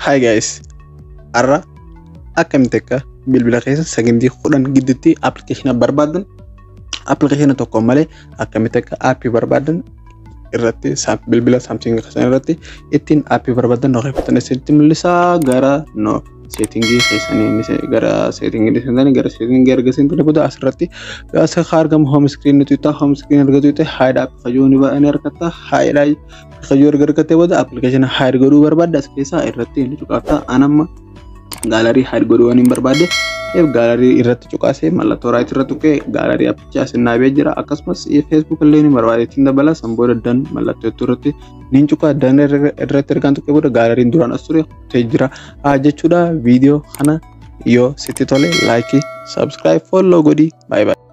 Hi guys, har'a akkamitti akka bilbila keessa sakandii 10 gidduutti appilikeeshina barbaadan, appilikeeshina tokko malee akkamitti akka aappii barbaadan irratti, bilbila Samsung keessan irratti ittiin aappii barbaadan dhokeeffatan isinitti mul'isaa. Gara no seetingii keessanii, gara seetingii seentanii, gara seetingii erga seentanii booda asirratti as argamu home screen ni tuqxa. Home screen erga tuqxe hide app fayyuu ni argatta. Hide app fayyuu erga argattee booda appilikeeshina hide godhuu barbaadda as keessaa irratti ni cuqaafta. Anamma gallery hide godhuu waan hin barbaadde gallery irratti cuqaasee mallattoo right irra tuqee gallery appichaa asin naabee jira. Akkasumas Facebook illee ni barbaade ittiin dabala. San booda done mallattoo irratti niin cuqaa. Done irratti ergaan tuqee booda galleryn duraan as ture kutee jira jechuudha. Viidiyoo kana yoo sitti tole like, subscribe, follow godhi. Baay'ee.